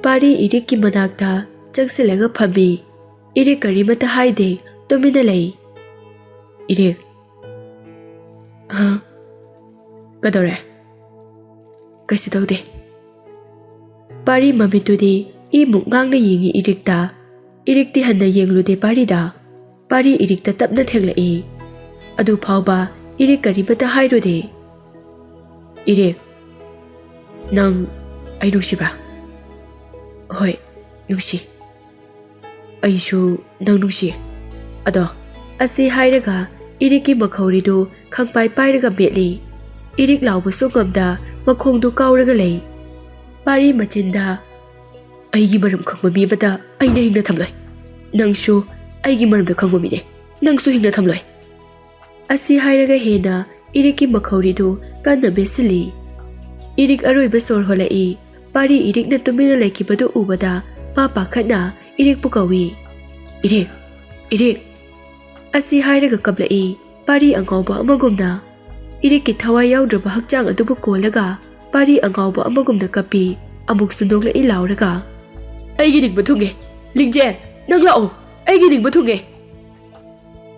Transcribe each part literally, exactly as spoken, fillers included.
ꯄꯥꯔꯤ ꯏꯔꯤꯛꯀꯤ ꯃꯅꯥꯛꯇ ꯆꯪꯁꯤꯜꯂꯒ ꯐꯝꯃꯤ꯫ ꯏꯔꯤꯛ ꯀꯔꯤꯃꯠꯇ ꯍꯥꯏꯗꯦ, ꯇꯨꯃꯤꯟꯅ ꯂꯩ꯫ "ꯏꯔꯤꯛ, ꯍꯥ? ꯀꯗꯧꯔꯦ?" "ꯀꯩꯁꯨ ꯇꯧꯗꯦ꯫" ꯄꯥꯔꯤ ꯃꯃꯤꯠꯇꯨꯗꯤ ꯏꯃꯨꯛ ꯉꯥꯡꯅ ꯌꯦꯡꯉꯤ ꯏꯔꯤꯛꯇ꯫ ꯏꯔꯤꯛꯇꯤ ꯍꯟꯅ ꯌꯦꯡꯂꯨꯗꯦ ꯄꯥꯔꯤꯗ꯫ ꯄꯥꯔꯤ ꯏꯔꯤꯛꯇ ꯇꯞꯅ ꯊꯦꯡꯂꯛꯏ꯫ ꯑꯗꯨ ꯐꯥꯎꯕ ꯏꯔꯤꯛ ꯀꯔꯤꯃꯠꯇ ꯍꯥꯏꯔꯨꯗꯦ꯫ "ꯏꯔꯤꯛ, ꯅꯪ ꯑꯩ ꯅꯨꯡꯁꯤꯕ꯭ꯔꯥ?" "ꯍꯣꯏ, ꯅꯨꯡꯁꯤ꯫" "ꯑꯩꯁꯨ ꯅꯪ ꯅꯨꯡꯁꯤ꯫ ꯑꯗꯣ," ꯑꯁꯤ ꯍꯥꯏꯔꯒ ꯏꯔꯤꯛꯀꯤ ꯃꯈꯧꯔꯤꯗꯨ ꯈꯪꯄꯥꯏ ꯄꯥꯏꯔꯒ ꯃꯦꯠꯂꯤ꯫ ꯏꯔꯤꯛ ꯂꯥꯎꯕꯁꯨ ꯉꯝꯗ ꯃꯈꯣꯡꯗꯨ ꯀꯥꯎꯔꯒ ꯂꯩ꯫ ꯄꯥꯔꯤ ꯃꯆꯤꯟꯗ, "ꯑꯩꯒꯤ ꯃꯔꯝ ꯈꯪꯕ ꯃꯤ ꯑꯃꯇ ꯑꯩꯅ ꯍꯤꯡꯅ ꯊꯝꯂꯣꯏ꯫ ꯅꯪꯁꯨ ꯑꯩꯒꯤ ꯃꯔꯝꯗ ꯈꯪꯕ ꯃꯤꯅꯦ꯫ ꯅꯪꯁꯨ ꯍꯤꯡꯅ ꯊꯝꯂꯣꯏ꯫" ꯑꯁꯤ ꯍꯥꯏꯔꯒ ꯍꯦꯟꯅ ꯏꯔꯤꯛꯀꯤ ꯃꯈꯧꯔꯤꯗꯨ ꯀꯟꯅ ꯃꯦꯠꯁꯤꯜꯂꯤ꯫ ꯏꯔꯤꯛ ꯑꯔꯣꯏꯕ ꯁꯣꯔ ꯍꯣꯜꯂꯛꯏ꯫ ꯄꯥꯔꯤ ꯏꯔꯤꯛꯅ ꯇꯨꯃꯤꯟꯅ ꯂꯩꯈꯤꯕꯗꯨ ꯎꯕꯗ ꯃꯥ ꯄꯥꯈꯠꯅ ꯏꯔꯤꯛꯄꯨ ꯀꯧꯏ꯫ "ꯏꯔꯤꯛ! ꯏꯔꯤꯛ!" ꯑꯁꯤ ꯍꯥꯏꯔꯒ ꯀꯞꯂꯛꯏ, ꯄꯥꯔꯤ ꯑꯉꯥꯎꯕ ꯑꯃꯒꯨꯝꯅ꯫ ꯏꯔꯤꯛꯀꯤ ꯊꯋꯥꯏ ꯌꯥꯎꯗ꯭ꯔꯕ ꯍꯛꯆꯥꯡ ꯑꯗꯨꯕꯨ ꯀꯣꯜꯂꯒ ꯄꯥꯔꯤ ꯑꯉꯥꯎꯕ ꯑꯃꯒꯨꯝꯅ ꯀꯞꯄꯤ꯫ ꯑꯃꯨꯛꯁꯨ ꯅꯣꯛꯂꯛꯏ ꯂꯥꯎꯔꯒ, "ꯑꯩꯒꯤ ꯅꯤꯡꯕ ꯊꯨꯡꯉꯦ! ꯂꯤꯡꯖꯦꯜ, ꯅꯪ ꯂꯥꯛꯑꯣ! ꯑꯩꯒꯤ ꯅꯤꯡꯕ ꯊꯨꯡꯉꯦ!"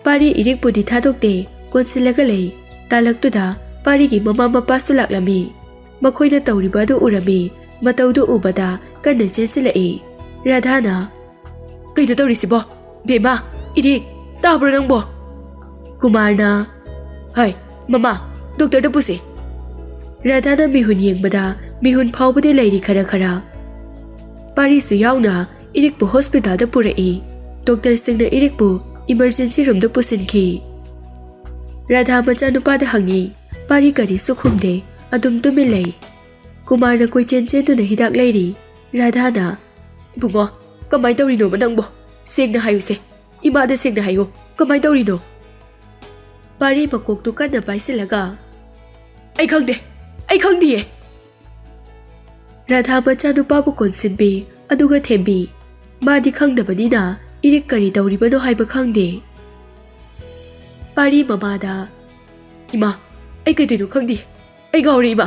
ꯄꯥꯔꯤ ꯏꯔꯤꯛꯄꯨꯗꯤ ꯊꯥꯗꯣꯛꯇꯦ, ꯀꯣꯟꯁꯤꯜꯂꯒ ꯂꯩ꯫ ꯇꯥꯂꯛꯇꯨꯗ ꯄꯥꯔꯤꯒꯤ ꯃꯃꯥ ꯃꯄꯥꯁꯨ ꯂꯥꯛꯂꯝꯃꯤ꯫ ꯃꯈꯣꯏꯅ ꯇꯧꯔꯤꯕ ꯑꯗꯨ ꯎꯔꯝꯃꯤ꯫ ꯃꯇꯧꯗꯨ ꯎꯕꯗ ꯀꯟꯅ ꯆꯦꯟꯁꯤꯜꯂꯛꯏ꯫ ꯔꯥꯙꯥꯅ, "ꯀꯩꯅꯣ ꯇꯧꯔꯤꯁꯤꯕꯣ? ꯕꯦꯝꯃ, ꯏꯔꯤꯛ, ꯇꯥꯕ꯭ꯔꯣ ꯅꯪꯕꯣ?" ꯀꯨꯃꯥꯔꯅ, "ꯍꯣꯏ, ꯃꯃꯥ, ꯗꯣꯛꯇꯔꯗ ꯄꯨꯁꯤ꯫" ꯔꯥꯙꯥꯅ ꯃꯤꯍꯨꯟ ꯌꯦꯡꯕꯗ ꯃꯤꯍꯨꯟ ꯐꯥꯎꯕꯗꯤ ꯂꯩꯔꯤ ꯈꯔ ꯈꯔ꯫ ꯄꯥꯔꯤꯁꯨ ꯌꯥꯎꯅ ꯏꯔꯤꯛꯄꯨ ꯍꯣꯁꯄꯤꯇꯥꯜꯗ ꯄꯨꯔꯛꯏ꯫ ꯗꯣꯛꯇꯔꯁꯤꯡꯅ ꯏꯔꯤꯛꯄꯨ ꯏꯃꯔꯖꯦꯟꯁꯤ ꯔꯨꯝꯗ ꯄꯨꯁꯤꯟꯈꯤ꯫ ꯔꯥꯙꯥ ꯃꯆꯥꯅꯨꯄꯥꯗ ꯍꯪꯉꯤ꯫ ꯄꯥꯔꯤ ꯀꯔꯤꯁꯨ ꯈꯨꯝꯗꯦ, ꯑꯗꯨꯝ ꯇꯨꯃꯤꯟ ꯂꯩ꯫ ꯀꯨꯃꯥꯔꯅ ꯀꯣꯏꯆꯦꯟ ꯆꯦꯟꯗꯨꯅ ꯍꯤꯗꯥꯛ ꯂꯩꯔꯤ꯫ ꯔꯥꯙꯥꯅ, "ꯏꯕꯨꯡꯉꯣ, ꯀꯃꯥꯏ ꯇꯧꯔꯤꯅꯣꯕ ꯅꯪꯕꯣ? ꯁꯦꯡꯅ ꯍꯥꯏꯌꯨꯁꯦ꯫ ꯏꯃꯥꯗ ꯁꯦꯡꯅ ꯍꯥꯏꯌꯨ꯫ ꯀꯃꯥꯏ ꯇꯧꯔꯤꯅꯣ?" ꯄꯥꯔꯤ ꯃꯀꯣꯛꯇꯨ ꯀꯟꯅ ꯄꯥꯏꯁꯤꯜꯂꯒ, "ꯑꯩ ꯈꯪꯗꯦ꯫ ꯑꯩ ꯈꯪꯗꯤꯌꯦ꯫" ꯔꯥꯙꯥ ꯃꯆꯥꯅꯨꯄꯥꯕꯨ ꯀꯣꯟꯁꯤꯟꯕꯤ, ꯑꯗꯨꯒ ꯊꯦꯝꯕꯤ꯫ ꯃꯥꯗꯤ ꯈꯪꯗꯕꯅꯤꯅ ꯏꯔꯤꯛ ꯀꯔꯤ ꯇꯧꯔꯤꯕꯅꯣ ꯍꯥꯏꯕ ꯈꯪꯗꯦ꯫ ꯄꯥꯔꯤ ꯃꯃꯥꯗ, "ꯏꯃꯥ, ꯑꯩ ꯀꯩꯗꯣꯏꯅꯣ ꯈꯪꯗꯦ꯫ ꯑꯩ ꯉꯥꯎꯔꯦ, ꯏꯃꯥ꯫"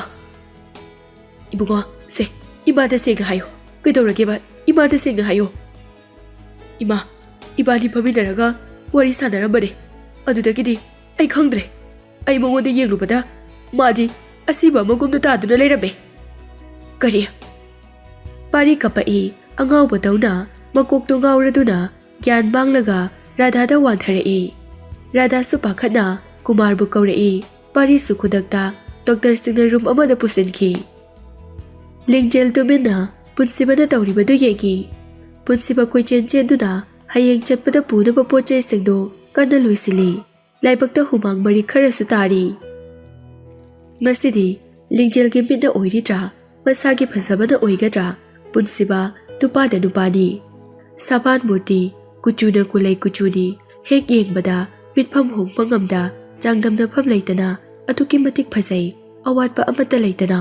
"ꯏꯕꯨꯡꯉꯣ, ꯁꯦ, ꯏꯃꯥꯗ ꯁꯦꯡꯅ ꯍꯥꯏꯌꯨ꯫ ꯀꯩꯗꯧꯔꯒꯦꯕ? ꯏꯃꯥꯗ ꯁꯦꯡꯅ ꯍꯥꯏꯌꯣ꯫ "ꯏꯃꯥ, ꯏꯕꯥꯅꯤ ꯐꯝꯃꯤꯟꯅꯔꯒ ꯋꯥꯔꯤ ꯁꯥꯟꯅꯔꯝꯕꯅꯦ꯫ ꯑꯗꯨꯗꯒꯤꯗꯤ ꯑꯩ ꯈꯪꯗ꯭ꯔꯦ꯫ ꯑꯩ ꯃꯉꯣꯟꯗ ꯌꯦꯡꯂꯨꯕꯗ ꯃꯥꯗꯤ ꯑꯁꯤꯕ ꯑꯃꯒꯨꯝꯅ ꯇꯥꯗꯨꯅ ꯂꯩꯔꯝꯃꯦ꯫" "ꯀꯔꯤ?" ꯄꯥꯔꯤ ꯀꯞꯄꯛꯏ꯫ ꯑꯉꯥꯎꯕꯗꯧꯅ ꯃꯀꯣꯛꯇꯣ ꯉꯥꯎꯔꯗꯨꯅ ꯒ꯭ꯌꯥꯟ ꯃꯥꯡꯂꯒ ꯔꯥꯙꯥꯗ ꯋꯥꯟꯊꯔꯛꯏ꯫ ꯔꯥꯙꯥꯁꯨ ꯄꯥꯈꯠꯅ ꯀꯨꯃꯥꯔꯕꯨ ꯀꯧꯔꯛꯏ꯫ ꯄꯥꯔꯤꯁꯨ ꯈꯨꯗꯛꯇ ꯗꯣꯛꯇꯔꯁꯤꯡꯅ ꯔꯨꯝ ꯑꯃꯗ ꯄꯨꯁꯤꯟꯈꯤ꯫ ꯂꯤꯡꯖꯦꯜ ꯇꯨꯃꯤꯟꯅ ꯄꯨꯟꯁꯤꯕꯅ ꯇꯧꯔꯤꯕꯗꯨ ꯌꯦꯡꯏ꯫ ꯄꯨꯟꯁꯤꯕ ꯀꯣꯏꯆꯦꯟ ꯆꯦꯟꯗꯨꯅ ꯍꯌꯦꯡ ꯆꯠꯄꯗ ꯄꯨꯅꯕ ꯄꯣꯠ ꯆꯩꯁꯤꯡꯗꯨ ꯀꯟꯅ ꯂꯣꯏꯁꯤꯜꯂꯤ꯫ ꯂꯥꯏꯕꯛꯇ ꯍꯨꯃꯥꯡ ꯃꯔꯤꯛ ꯈꯔꯁꯨ ꯇꯥꯔꯤ꯫ ꯉꯁꯤꯗꯤ ꯂꯤꯡꯖꯦꯜꯒꯤ ꯃꯤꯠꯅ ꯑꯣꯏꯔꯤꯗ꯭ꯔꯥ, ꯃꯁꯥꯒꯤ ꯐꯖꯕꯅ ꯑꯣꯏꯒꯗ꯭ꯔꯥ, ꯄꯨꯟꯁꯤꯕ ꯅꯨꯄꯥꯗ ꯅꯨꯄꯥꯅꯤ꯫ ꯁꯥꯕꯥꯟ ꯃꯨꯔꯇꯤ, ꯀꯨꯆꯨꯅ ꯀꯨꯂꯩ ꯀꯨꯆꯨꯅꯤ꯫ ꯍꯦꯛ ꯌꯦꯡꯕꯗ ꯃꯤꯠꯐꯝ ꯍꯣꯡꯕ ꯉꯝꯗ, ꯆꯥꯡꯗꯝꯅꯐꯝ ꯂꯩꯇꯅ ꯑꯗꯨꯛꯀꯤ ꯃꯇꯤꯛ ꯐꯖꯩ, ꯑꯋꯥꯠꯄ ꯑꯃꯠꯇ ꯂꯩꯇꯅ꯫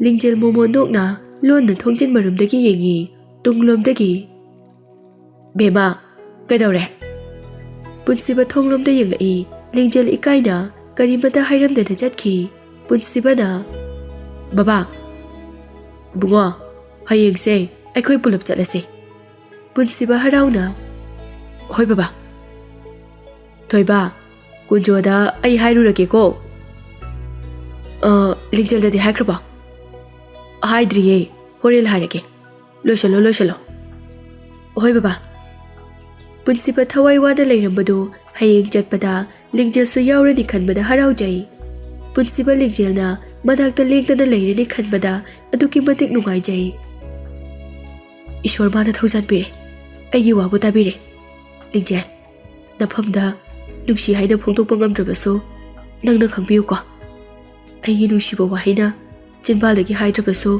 ꯂꯤꯡꯖꯦꯜ ꯃꯣꯃꯣꯟ ꯅꯣꯛꯅ ꯂꯣꯟꯅ ꯊꯣꯡꯖꯤꯟ ꯃꯔꯨꯝꯗꯒꯤ ꯌꯦꯡꯏ, ꯇꯨꯡꯂꯣꯝꯗꯒꯤ꯫ "ꯕꯦꯝꯃ, ꯀꯩꯗꯧꯔꯦ?" ꯄꯨꯟꯁꯤꯕ ꯊꯣꯡꯂꯣꯝꯗ ꯌꯦꯡꯂꯛꯏ꯫ ꯂꯤꯡꯖꯦꯜ ꯏꯀꯥꯏꯅ ꯀꯔꯤꯃꯇ ꯍꯥꯏꯔꯝꯗꯅ ꯆꯠꯈꯤ꯫ ꯄꯨꯟꯁꯤꯕꯅ, "ꯕꯕꯥ, ꯏꯕꯨꯡꯉꯣ, ꯍꯌꯦꯡꯁꯦ ꯑꯩꯈꯣꯏ ꯄꯨꯂꯞ ꯆꯠꯂꯁꯦ꯫" ꯄꯨꯟꯁꯤꯕ ꯍꯔꯥꯎꯅ, "ꯍꯣꯏ ꯕꯕꯥ꯫" "ꯊꯣꯏꯕ, ꯀꯨꯟꯖꯣꯗ ꯑꯩ ꯍꯥꯏꯔꯨꯔꯒꯦꯀꯣ꯫" "ꯑ, ꯂꯤꯡꯖꯦꯜꯗꯗꯤ ꯍꯥꯏꯈ꯭ꯔꯕꯣ?" "ꯍꯥꯏꯗ꯭ꯔꯤꯌꯦ, ꯍꯣꯔꯦꯟ ꯍꯥꯏꯔꯒꯦ꯫ ꯂꯣꯏꯁꯜꯂꯣ, ꯂꯣꯏꯁꯜꯂꯣ꯫" "ꯍꯣꯏ ꯕꯕꯥ꯫" ꯄꯨꯟꯁꯤꯕ ꯊꯋꯥꯏ ꯋꯥꯅ ꯂꯩꯔꯝꯕꯗꯨ ꯍꯌꯦꯡ ꯆꯠꯄꯗ ꯂꯤꯡꯖꯦꯜꯁꯨ ꯌꯥꯎꯔꯅꯤ ꯈꯟꯕꯗ ꯍꯔꯥꯎꯖꯩ꯫ ꯄꯨꯟꯁꯤꯕ ꯂꯤꯡꯖꯦꯜꯅ ꯃꯅꯥꯛꯇ ꯂꯦꯡꯗꯅ ꯂꯩꯔꯅꯤ ꯈꯟꯕꯗ ꯑꯗꯨꯛꯀꯤ ꯃꯇꯤꯛ ꯅꯨꯡꯉꯥꯏꯖꯩ꯫ "ꯏꯁꯣꯔ ꯃꯥꯅ ꯊꯧꯖꯥꯟ ꯄꯤꯔꯦ, ꯑꯩꯒꯤ ꯋꯥꯕꯨ ꯇꯥꯕꯤꯔꯦ꯫ ꯂꯤꯡꯖꯦꯜ, ꯅꯐꯝꯗ ꯅꯨꯡꯁꯤ ꯍꯥꯏꯅ ꯐꯣꯡꯗꯣꯛꯄ ꯉꯝꯗ꯭ꯔꯕꯁꯨ ꯅꯪꯅ ꯈꯪꯕꯤꯌꯨꯀꯣ꯫ ꯑꯩꯒꯤ ꯅꯨꯡꯁꯤꯕ ꯋꯥꯍꯩꯅ ꯆꯤꯟꯕꯥꯜꯗꯒꯤ ꯍꯥꯏꯗ꯭ꯔꯕꯁꯨ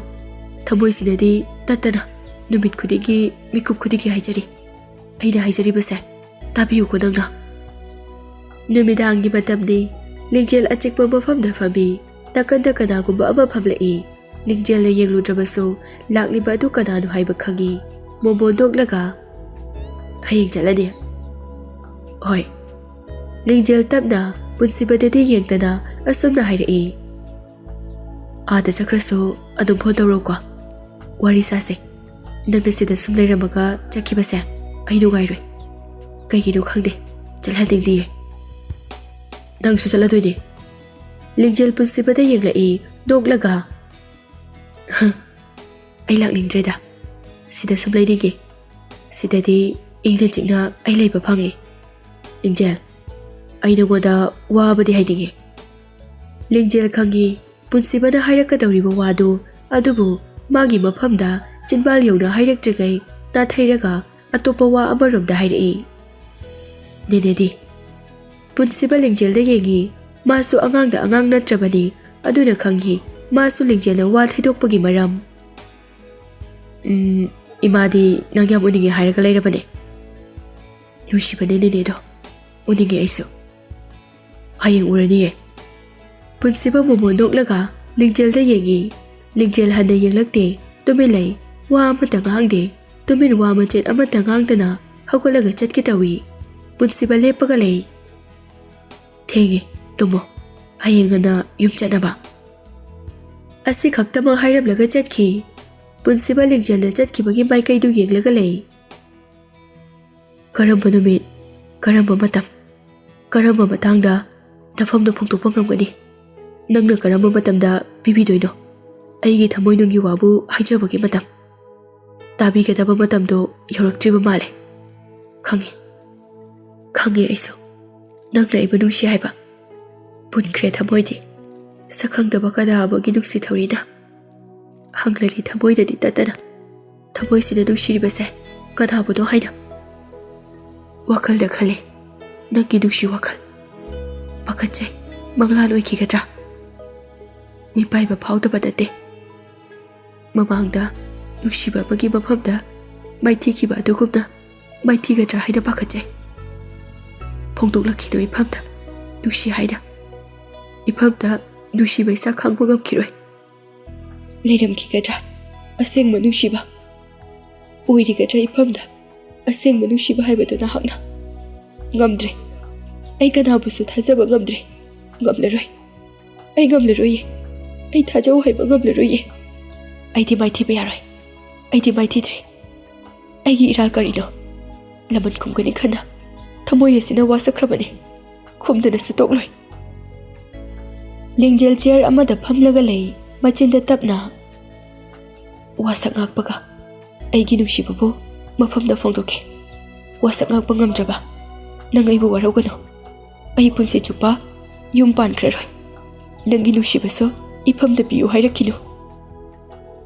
ꯊꯃꯣꯏꯁꯤꯗꯗꯤ ꯇꯠꯇꯅ ꯅꯨꯃꯤꯠ ꯈꯨꯗꯤꯡꯒꯤ, ꯃꯤꯀꯨꯞ ꯈꯨꯗꯤꯡꯒꯤ ꯍꯥꯏꯖꯔꯤ꯫ ꯑꯩꯅ ꯍꯥꯏꯖꯔꯤꯕꯁꯦ ꯇꯥꯕꯤꯌꯨꯀꯣ ꯅꯪꯅ꯫" ꯅꯨꯃꯤꯗꯥꯡꯒꯤ ꯃꯇꯝꯅꯤ꯫ ꯂꯤꯡꯖꯦꯜ ꯑꯆꯤꯛꯄ ꯃꯐꯝꯗ ꯐꯝꯃꯤ꯫ ꯅꯥꯀꯟꯗ ꯀꯅꯥꯒꯨꯝꯕ ꯑꯃ ꯐꯝꯂꯛꯏ꯫ ꯂꯤꯡꯖꯦꯜꯅ ꯌꯦꯡꯂꯨꯗ꯭ꯔꯕꯁꯨ ꯂꯥꯛꯂꯤꯕ ꯑꯗꯨ ꯀꯅꯥꯅꯣ ꯍꯥꯏꯕ ꯈꯪꯏ꯫ ꯃꯣꯃꯣꯟ ꯅꯣꯛꯂꯒ, "ꯍꯌꯦꯡ ꯆꯠꯂꯅꯤ?" "ꯍꯣꯏ꯫" ꯂꯤꯡꯖꯦꯜ ꯇꯞꯅ ꯄꯨꯟꯁꯤꯕꯗꯗꯤ ꯌꯦꯡꯗꯅ ꯑꯁꯨꯝꯅ ꯍꯥꯏꯔꯛꯏ, "ꯑꯥꯗ ꯆꯠꯈ꯭ꯔꯁꯨ ꯑꯗꯨꯝ ꯐꯣꯟ ꯇꯧꯔꯛꯎꯀꯣ꯫" ꯋꯥꯔꯤ ꯁꯥꯁꯦ꯫ ꯅꯪꯅ ꯁꯤꯗ ꯁꯨꯝ ꯂꯩꯔꯝꯃꯒ ꯆꯠꯈꯤꯕꯁꯦ ꯑꯩ ꯅꯨꯡꯉꯥꯏꯔꯣꯏ꯫ ꯀꯩꯒꯤꯅꯣ ꯈꯪꯗꯦ, ꯆꯠꯍꯟꯅꯤꯡꯗꯤꯌꯦ꯫ ꯅꯪꯁꯨ ꯆꯠꯂꯗꯣꯏꯅꯦ?" ꯂꯤꯡꯖꯦꯜ ꯄꯨꯟꯁꯤꯕꯗ ꯌꯦꯡꯂꯛꯏ ꯅꯣꯛꯂꯒ꯫ "ꯍ, ꯑꯩ ꯂꯥꯛꯅꯤꯡꯗ꯭ꯔꯦꯗ꯫ ꯁꯤꯗ ꯁꯨꯝ ꯂꯩꯅꯤꯡꯉꯦ꯫ ꯁꯤꯗꯗꯤ ꯏꯪꯅ ꯆꯤꯛꯅ ꯑꯩ ꯂꯩꯕ ꯐꯪꯉꯦ꯫ ꯂꯤꯡꯖꯦꯜ, ꯑꯩ ꯅꯉꯣꯟꯗ ꯋꯥ ꯑꯃꯗꯤ ꯍꯥꯏꯅꯤꯡꯉꯤ꯫" ꯂꯤꯡꯖꯦꯜ ꯈꯪꯉꯤ ꯄꯨꯟꯁꯤꯕꯅ ꯍꯥꯏꯔꯛꯀꯗꯧꯔꯤꯕ ꯋꯥꯗꯨ, ꯑꯗꯨꯕꯨ ꯃꯥꯒꯤ ꯃꯐꯝꯗ ꯆꯤꯟꯕꯥꯜ ꯌꯧꯅ ꯍꯥꯏꯔꯛꯇ꯭ꯔꯤꯉꯩ ꯅꯥꯊꯩꯔꯒ ꯑꯇꯣꯞꯄ ꯋꯥ ꯑꯃꯔꯣꯝꯗ ꯍꯥꯏꯔꯛꯏ꯫ "ꯅꯦꯅꯦꯗꯤ?" ꯄꯨꯟꯁꯤꯕ ꯂꯤꯡꯖꯦꯜꯗ ꯌꯦꯡꯉꯤ꯫ ꯃꯥꯁꯨ ꯑꯉꯥꯡꯗ ꯑꯉꯥꯡ ꯅꯠꯇ꯭ꯔꯕꯅꯤ, ꯑꯗꯨꯅ ꯈꯪꯉꯤ ꯃꯥꯁꯨ ꯂꯤꯡꯖꯦꯜꯅ ꯋꯥ ꯊꯩꯗꯣꯛꯄꯒꯤ ꯃꯔꯝ꯫ "ꯎꯝ, ꯏꯃꯥꯗꯤ ꯅꯪ ꯌꯥꯝ ꯎꯅꯤꯡꯉꯦ ꯍꯥꯏꯔꯒ ꯂꯩꯔꯕꯅꯦ꯫ ꯅꯨꯡꯁꯤꯕꯅꯦ ꯅꯦꯅꯦꯗꯣ, ꯎꯅꯤꯡꯉꯦ ꯑꯩꯁꯨ꯫" "ꯍꯌꯦꯡ ꯎꯔꯅꯤꯌꯦ꯫" ꯄꯨꯟꯁꯤꯕ ꯃꯣꯃꯣꯟ ꯅꯣꯛꯂꯒ ꯂꯤꯡꯖꯦꯜꯗ ꯌꯦꯡꯉꯤ꯫ ꯂꯤꯡꯖꯦꯜ ꯍꯟꯅ ꯌꯦꯡꯂꯛꯇꯦ, ꯇꯨꯃꯤꯟ ꯂꯩ꯫ ꯋꯥ ꯑꯃꯠꯇ ꯉꯥꯡꯗꯦ꯫ ꯇꯨꯃꯤꯟ ꯋꯥ ꯃꯆꯦꯠ ꯑꯃꯠꯇ ꯉꯥꯡꯗꯅ ꯍꯧꯒꯠꯂꯒ ꯆꯠꯀꯦ ꯇꯧꯏ꯫ ꯄꯨꯟꯁꯤꯕ ꯂꯦꯞꯄꯒ ꯂꯩ꯫ "ꯊꯦꯡꯉꯦ, ꯇꯨꯝꯃꯣ꯫ ꯍꯌꯦꯡ ꯉꯟꯅ ꯌꯨꯝ ꯆꯠꯅꯕ꯫" ꯑꯁꯤ ꯈꯛꯇꯃꯛ ꯍꯥꯏꯔꯝꯂꯒ ꯆꯠꯈꯤ꯫ ꯄꯨꯟꯁꯤꯕ ꯂꯤꯡꯖꯦꯜꯅ ꯆꯠꯈꯤꯕꯒꯤ ꯃꯥꯏꯀꯩꯗꯨ ꯌꯦꯡꯂꯒ ꯂꯩ꯫ "ꯀꯔꯝꯕ ꯅꯨꯃꯤꯠ, ꯀꯔꯝꯕ ꯃꯇꯝ, ꯀꯔꯝꯕ ꯃꯇꯥꯡꯗ ꯅꯐꯝꯗꯣ ꯐꯣꯡꯗꯣꯛꯄ ꯉꯝꯒꯅꯤ? ꯅꯪꯅ ꯀꯔꯝꯕ ꯃꯇꯝꯗ ꯄꯤꯕꯤꯗꯣꯏꯅꯣ? ꯑꯩꯒꯤ ꯊꯃꯣꯏꯅꯨꯡꯒꯤ ꯋꯥꯕꯨ ꯍꯥꯏꯖꯕꯒꯤ ꯃꯇꯝ꯫ ꯇꯥꯕꯤꯒꯗꯕ ꯃꯇꯝꯗꯣ ꯌꯧꯔꯛꯇ꯭ꯔꯤꯕ ꯃꯥꯜꯂꯦ꯫ ꯈꯪꯉꯤ, ꯈꯪꯉꯤ ꯑꯩꯁꯨ꯫ ꯅꯪꯅ ꯑꯩꯕꯨ ꯅꯨꯡꯁꯤ ꯍꯥꯏꯕ꯫ ꯄꯨꯟꯈ꯭ꯔꯦ ꯊꯃꯣꯏꯗꯤ꯫ ꯁꯛꯈꯪꯗꯕ ꯀꯅꯥ ꯑꯃꯒꯤ ꯅꯨꯡꯁꯤ ꯊꯧꯔꯤꯅ? ꯍꯪꯂꯔꯤ ꯊꯃꯣꯏꯗꯗꯤ ꯇꯠꯇꯅ, ꯊꯃꯣꯏꯁꯤꯅ ꯅꯨꯡꯁꯤꯔꯤꯕꯁꯦ ꯀꯅꯥꯕꯨꯅꯣ ꯍꯥꯏꯅ꯫ ꯋꯥꯈꯜꯗ ꯈꯜꯂꯤ, ꯅꯪꯒꯤ ꯅꯨꯡꯁꯤ ꯋꯥꯈꯜ꯫ ꯄꯥꯈꯠꯆꯩ, ꯃꯪꯂꯥꯟ ꯑꯣꯏꯈꯤꯒꯗ꯭ꯔꯥ? ꯃꯤꯄꯥꯏꯕ ꯐꯥꯎꯗꯕ ꯅꯠꯇꯦ꯫ ꯃꯃꯥꯡꯗ ꯅꯨꯡꯁꯤꯕ ꯑꯃꯒꯤ ꯃꯐꯝꯗ ꯃꯥꯏꯊꯤꯈꯤꯕ ꯑꯗꯨꯒꯨꯝꯅ ꯃꯥꯏꯊꯤꯒꯗ꯭ꯔꯥ ꯍꯥꯏꯅ ꯄꯥꯈꯠꯆꯩ꯫ ꯐꯣꯡꯗꯣꯛꯂꯛꯈꯤꯅꯨ ꯏꯐꯝꯗ ꯅꯨꯡꯁꯤ ꯍꯥꯏꯅ꯫ ꯏꯐꯝꯗ ꯅꯨꯡꯁꯤꯕ ꯏꯁꯥ ꯈꯥꯡꯕ ꯉꯝꯈꯤꯔꯣꯏ꯫ ꯂꯩꯔꯝꯈꯤꯒꯗ꯭ꯔꯥ ꯑꯁꯦꯡꯕ ꯅꯨꯡꯁꯤꯕ? ꯑꯣꯏꯔꯤꯒꯗ꯭ꯔꯥ ꯏꯐꯝꯗ ꯑꯁꯦꯡꯕ ꯅꯨꯡꯁꯤꯕ ꯍꯥꯏꯕꯗꯨ ꯅꯍꯥꯛꯅ? ꯉꯝꯗ꯭ꯔꯦ꯫ ꯑꯩ ꯀꯅꯥꯕꯨꯁꯨ ꯊꯥꯖꯕ ꯉꯝꯗ꯭ꯔꯦ꯫ ꯉꯝꯂꯔꯣꯏ꯫ ꯑꯩ ꯉꯝꯂꯔꯣꯏꯌꯦ꯫ ꯑꯩ ꯊꯥꯖꯧ ꯍꯥꯏꯕ ꯉꯝꯂꯔꯣꯏꯌꯦ꯫ ꯑꯩꯗꯤ ꯃꯥꯏꯊꯤꯕ ꯌꯥꯔꯣꯏ꯫ ꯑꯩꯗꯤ ꯃꯥꯏꯊꯤꯗ꯭ꯔꯤ꯫ ꯑꯩꯒꯤ ꯏꯔꯥꯜ ꯀꯔꯤꯅꯣ? ꯂꯃꯟ ꯈꯨꯝꯒꯅꯤ ꯈꯟꯅ ꯊꯃꯣꯏ ꯑꯁꯤꯅ ꯋꯥꯁꯛꯈ꯭ꯔꯕꯅꯤ꯫ ꯈꯨꯝꯗꯅꯁꯨ ꯇꯣꯛꯂꯣꯏ꯫ ꯂꯤꯡꯖꯦꯜ ꯆꯤꯌꯔ ꯑꯃꯗ ꯐꯝꯂꯒ ꯂꯩ, ꯃꯆꯤꯟꯗ ꯇꯞꯅ, "ꯋꯥꯁꯛ ꯉꯥꯛꯄꯒ ꯑꯩꯒꯤ ꯅꯨꯡꯁꯤꯕꯕꯨ ꯃꯐꯝꯗ ꯐꯣꯡꯗꯣꯛꯀꯦ꯫ ꯋꯥꯁꯛ ꯉꯥꯛꯄ ꯉꯝꯗ꯭ꯔꯕ ꯅꯪ ꯑꯩꯕꯨ ꯋꯥꯔꯧꯒꯅꯨ꯫ ꯑꯩ ꯄꯨꯟꯁꯤ ꯆꯨꯞꯄ ꯌꯨꯝ ꯄꯥꯟꯈ꯭ꯔꯔꯣꯏ꯫ ꯅꯪꯒꯤ ꯅꯨꯡꯁꯤꯕꯁꯨ ꯏꯐꯝꯗ ꯄꯤꯌꯨ ꯍꯥꯏꯔꯛꯈꯤꯅꯨ"꯫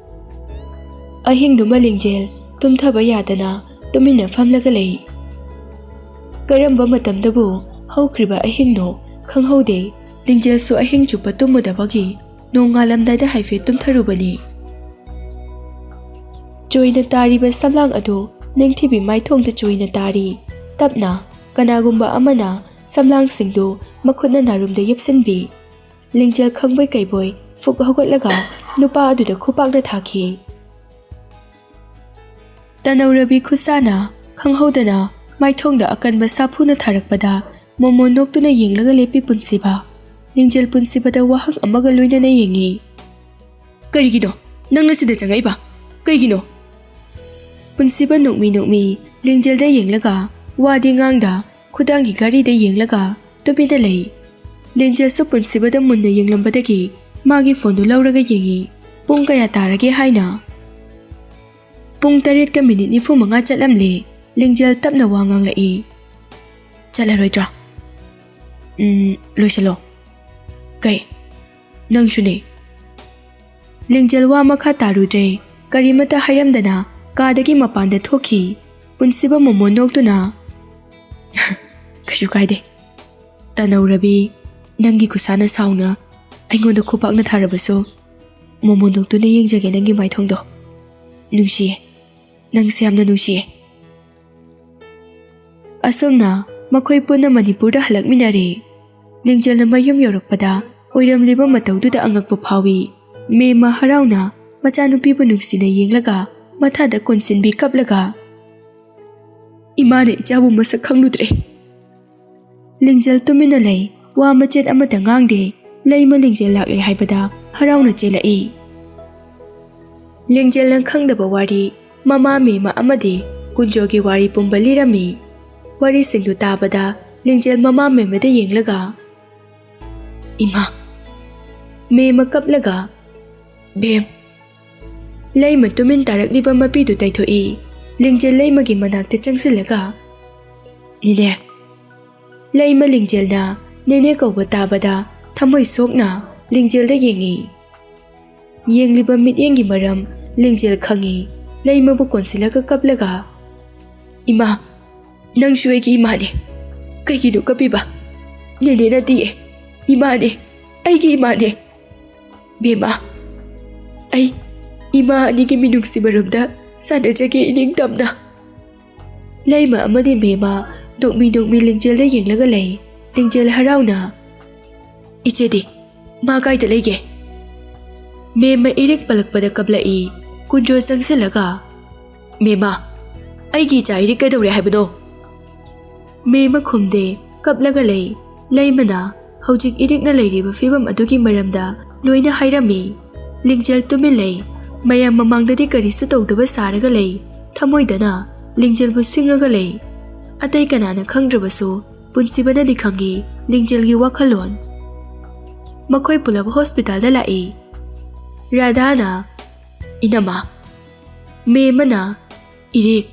ꯑꯍꯤꯡꯗꯨꯃ ꯂꯤꯡꯖꯦꯜ ꯇꯨꯝꯊꯕ ꯌꯥꯗꯅ ꯇꯨꯃꯤꯟꯅ ꯐꯝꯂꯒ ꯂꯩ꯫ ꯀꯔꯝꯕ ꯃꯇꯝꯗꯕꯨ ꯍꯧꯈ꯭ꯔꯤꯕ ꯑꯍꯤꯡꯅꯣ ꯈꯪꯍꯧꯗꯦ꯫ ꯂꯤꯡꯖꯦꯜꯁꯨ ꯑꯍꯤꯡ ꯆꯨꯞꯄ ꯇꯨꯝꯃꯨꯗꯕꯒꯤ ꯅꯣꯡꯉꯥꯜꯂꯝꯗꯥꯏꯗ ꯍꯥꯏꯐꯦꯠ ꯇꯨꯝꯊꯔꯨꯕꯅꯤ꯫ ꯆꯣꯏꯅ ꯇꯥꯔꯤꯕ ꯁꯝꯂꯥꯡ ꯑꯗꯨ ꯅꯤꯡꯊꯤꯕꯤ ꯃꯥꯏꯊꯣꯡꯗ ꯆꯣꯏꯅ ꯇꯥꯔꯤ꯫ ꯇꯞꯅ ꯀꯅꯥꯒꯨꯝꯕ ꯑꯃꯅ ꯁꯝꯂꯥꯡꯁꯤꯡꯗꯨ ꯃꯈꯨꯠꯅ ꯅꯥꯔꯨꯝꯗ ꯌꯦꯞꯁꯤꯟꯕꯤ꯫ ꯂꯤꯡꯖꯦꯜ ꯈꯪꯕꯣꯏ ꯀꯩꯕꯣꯏ ꯐꯨꯛ ꯍꯧꯒꯠꯂꯒ ꯅꯨꯄꯥ ꯑꯗꯨꯗ ꯈꯨꯄꯥꯛꯅ ꯊꯥꯈꯤ꯫ ꯇꯅꯧꯔꯕꯤ ꯈꯨꯠꯁꯥꯅ ꯈꯪꯍꯧꯗꯅ ꯃꯥꯏꯊꯣꯡꯗ ꯑꯀꯟꯕ ꯁꯥꯐꯨꯅ ꯊꯥꯔꯛꯄꯗ ꯃꯣꯃꯣ ꯅꯣꯛꯇꯨꯅ ꯌꯦꯡꯂꯒ ꯂꯦꯞꯄꯤ ꯄꯨꯟꯁꯤꯕ꯫ ꯂꯤꯡꯖꯦꯜ ꯄꯨꯟꯁꯤꯕꯗ ꯋꯥꯍꯪ ꯑꯃꯒ ꯂꯣꯏꯅꯅ ꯌꯦꯡꯉꯤ꯫ "ꯀꯔꯤꯒꯤꯅꯣ ꯅꯪꯅ ꯁꯤꯗ ꯆꯪꯉꯛꯏꯕ? ꯀꯩꯒꯤꯅꯣ?" ꯄꯨꯟꯁꯤꯕ ꯅꯣꯛꯃꯤ ꯅꯣꯛꯃꯤ ꯂꯤꯡꯖꯦꯜꯗ ꯌꯦꯡꯂꯒ ꯋꯥꯗꯤ ꯉꯥꯡꯗ ꯈꯨꯗꯥꯡꯒꯤ ꯘꯔꯤꯗ ꯌꯦꯡꯂꯒ ꯇꯨꯃꯤꯟꯅ ꯂꯩ꯫ ꯂꯤꯡꯖꯦꯜꯁꯨ ꯄꯨꯟꯁꯤꯕꯗ ꯃꯨꯟꯅ ꯌꯦꯡꯂꯝꯕꯗꯒꯤ ꯃꯥꯒꯤ ꯐꯣꯟꯗꯨ ꯂꯧꯔꯒ ꯌꯦꯡꯉꯤ꯫ ꯄꯨꯡ ꯀꯌꯥ ꯇꯥꯔꯒꯦ ꯍꯥꯏꯅ꯫ ꯄꯨꯡ ꯇꯔꯦꯠꯀ ꯃꯤꯅꯤꯠ ꯅꯤꯐꯨ ꯃꯉꯥ ꯆꯠꯂꯝꯂꯦ꯫ ꯂꯤꯡꯖꯦꯜ ꯇꯞꯅ ꯋꯥ ꯉꯥꯡꯂꯛꯏ꯫ "ꯆꯠꯂꯔꯣꯏꯗ꯭ꯔꯣ?" "ꯎꯝ, ꯂꯣꯏꯁꯤꯜꯂꯣ꯫" "ꯀꯩ? ꯅꯪꯁꯨꯅꯦ?" ꯂꯤꯡꯖꯦꯜ ꯋꯥ ꯃꯈꯥ ꯇꯥꯔꯨꯗ꯭ꯔꯦ꯫ ꯀꯔꯤꯃꯠꯇ ꯍꯥꯏꯔꯝꯗꯅ ꯀꯥꯗꯒꯤ ꯃꯄꯥꯟꯗ ꯊꯣꯛꯈꯤ꯫ ꯄꯨꯟꯁꯤꯕ ꯃꯣꯃꯣ ꯅꯣꯛꯇꯨꯅ, "ꯀꯩꯁꯨ ꯀꯥꯏꯗꯦ꯫ ꯇꯅꯧꯔꯕꯤ, ꯅꯪꯒꯤ ꯈꯨꯁꯥꯅ ꯁꯥꯎꯅ ꯑꯩꯉꯣꯟꯗ ꯈꯨꯄꯥꯛꯅ ꯊꯥꯔꯕꯁꯨ, ꯃꯣꯃꯣ ꯅꯣꯛꯇꯨꯅ ꯌꯦꯡꯖꯒꯦ ꯅꯪꯒꯤ ꯃꯥꯏꯊꯣꯡꯗꯣ꯫ ꯅꯨꯡꯁꯤꯌꯦ, ꯅꯪꯁꯦ ꯌꯥꯝꯅ ꯅꯨꯡꯁꯤꯌꯦ꯫" ꯑꯁꯨꯝꯅ ꯃꯈꯣꯏ ꯄꯨꯟꯅ ꯃꯅꯤꯄꯨꯔꯗ ꯍꯜꯂꯛꯃꯤꯟꯅꯔꯦ꯫ ꯂꯤꯡꯖꯦꯜꯅ ꯃꯌꯨꯝ ꯌꯧꯔꯛꯄꯗ ꯑꯣꯏꯔꯝꯂꯤꯕ ꯃꯇꯧꯗꯨꯗ ꯑꯉꯛꯄ ꯐꯥꯎꯏ꯫ ꯃꯦꯝꯃ ꯍꯔꯥꯎꯅ ꯃꯆꯥꯅꯨꯄꯤꯕꯨ ꯅꯨꯡꯁꯤꯅ ꯌꯦꯡꯂꯒ ꯃꯊꯥꯗ ꯀꯣꯟꯁꯤꯟꯕꯤ ꯀꯞꯂꯒ, "ꯏꯃꯥꯅ ꯏꯆꯥꯕꯨ ꯃꯁꯛ ꯈꯪꯂꯨꯗ꯭ꯔꯦ꯫" ꯂꯤꯡꯖꯦꯜ ꯇꯨꯃꯤꯟꯅ ꯂꯩ, ꯋꯥ ꯃꯆꯦꯠ ꯑꯃꯠꯇ ꯉꯥꯡꯗꯦ꯫ ꯂꯩꯃ ꯂꯤꯡꯖꯦꯜ ꯂꯥꯛꯂꯦ ꯍꯥꯏꯕꯗ ꯍꯔꯥꯎꯅ ꯆꯦꯜꯂꯛꯏ꯫ ꯂꯤꯡꯖꯦꯜꯅ ꯈꯪꯗꯕ ꯋꯥꯔꯤ, ꯃꯃꯥ ꯃꯦꯃ ꯑꯃꯗꯤ ꯀꯨꯟꯖꯣꯒꯤ ꯋꯥꯔꯤ ꯄꯨꯝꯕ ꯂꯤꯔꯝꯃꯤ꯫ ꯋꯥꯔꯤꯁꯤꯡꯗꯨ ꯇꯥꯕꯗ ꯂꯤꯡꯖꯦꯜ ꯃꯃꯥ ꯃꯦꯃꯗ ꯌꯦꯡꯂꯒ, "ꯏꯃꯥ!" ꯃꯦꯃ ꯀꯞꯂꯒ, "ꯕꯦꯝ!" ꯂꯩꯃ ꯇꯨꯃꯤꯟ ꯇꯥꯔꯛꯂꯤꯕ ꯃꯄꯤꯗꯨ ꯇꯩꯊꯣꯛꯏ꯫ ꯂꯤꯡꯖꯦꯜ ꯂꯩꯃꯒꯤ ꯃꯅꯥꯛꯇ ꯆꯪꯁꯤꯜꯂꯒ, "ꯅꯦꯅꯦ!" ꯂꯩꯃ ꯂꯤꯡꯖꯦꯜꯅ ꯅꯦꯅꯦ ꯀꯧꯕ ꯇꯥꯕꯗ ꯊꯃꯣꯏ ꯁꯣꯛꯅ ꯂꯤꯡꯖꯦꯜꯗ ꯌꯦꯡꯉꯤ꯫ ꯌꯦꯡꯂꯤꯕ ꯃꯤꯠꯌꯦꯡꯒꯤ ꯃꯔꯝ ꯂꯤꯡꯖꯦꯜ ꯈꯪꯉꯤ꯫ ꯂꯩꯃꯕꯨ ꯀꯣꯟꯁꯤꯜꯂꯒ ꯀꯞꯂꯒ, "ꯏꯃꯥ, ꯅꯪꯁꯨ ꯑꯩꯒꯤ ꯏꯃꯥꯅꯦ꯫ ꯀꯩꯒꯤꯅꯣ ꯀꯞꯄꯤꯕ? ꯅꯦꯅꯦ ꯅꯠꯇꯤꯌꯦ, ꯏꯃꯥꯅꯦ, ꯑꯩꯒꯤ ꯏꯃꯥꯅꯦ꯫ ꯕꯦꯝꯃ, ꯑꯩ ꯏꯃꯥ ꯑꯅꯤꯒꯤ ꯃꯤꯅꯨꯡꯁꯤ ꯃꯔꯝꯗ ꯁꯥꯟꯅꯖꯒꯦ ꯏꯅꯤꯡꯇꯝꯅ꯫" ꯂꯩꯃ ꯑꯃꯗꯤ ꯃꯦꯃ ꯅꯣꯛꯃꯤ ꯅꯣꯛꯃꯤ ꯂꯤꯡꯖꯦꯜꯗ ꯌꯦꯡꯂꯒ ꯂꯩ꯫ ꯂꯤꯡꯖꯦꯜ ꯍꯔꯥꯎꯅ, "ꯏꯆꯦꯗꯤ? ꯃꯥ ꯀꯥꯏꯗ ꯂꯩꯒꯦ?" ꯃꯦꯝꯃ ꯏꯔꯤꯛ ꯄꯜꯂꯛꯄꯗ ꯀꯞꯂꯛꯏ꯫ ꯀꯨꯟꯖꯣ ꯆꯪꯁꯤꯜꯂꯒ, "ꯃꯦꯝꯃ, ꯑꯩꯒꯤ ꯏꯆꯥ ꯏꯔꯤꯛ ꯀꯩꯗꯧꯔꯦ ꯍꯥꯏꯕꯅꯣ?" ꯃꯦꯝꯃ ꯈꯨꯝꯗꯦ, ꯀꯞꯂꯒ ꯂꯩ꯫ ꯂꯩꯃꯅ ꯍꯧꯖꯤꯛ ꯏꯔꯤꯛꯅ ꯂꯩꯔꯤꯕ ꯐꯤꯕꯝ ꯑꯗꯨꯒꯤ ꯃꯔꯝꯗ ꯂꯣꯏꯅ ꯍꯥꯏꯔꯝꯃꯤ꯫ ꯂꯤꯡꯖꯦꯜ ꯇꯨꯃꯤꯟ ꯂꯩ꯫ ꯃꯌꯥꯝ ꯃꯃꯥꯡꯗꯗꯤ ꯀꯔꯤꯁꯨ ꯇꯧꯗꯕ ꯁꯥꯔꯒ ꯂꯩ꯫ ꯊꯃꯣꯏꯗꯅ ꯂꯤꯡꯖꯦꯜꯕꯨ ꯁꯤꯡꯉꯒ ꯂꯩ꯫ ꯑꯇꯩ ꯀꯅꯥꯅ ꯈꯪꯗ꯭ꯔꯕꯁꯨ ꯄꯨꯟꯁꯤꯕꯅꯗꯤ ꯈꯪꯏ ꯂꯤꯡꯖꯦꯜꯒꯤ ꯋꯥꯈꯜꯂꯣꯟ꯫ ꯃꯈꯣꯏ ꯄꯨꯂꯞ ꯍꯣꯁꯄꯤꯇꯥꯜꯗ ꯂꯥꯛꯏ꯫ ꯔꯥꯙꯥꯅ, "ꯏꯅꯝꯃ꯫" ꯃꯦꯝꯃꯅ, "ꯏꯔꯤꯛ?"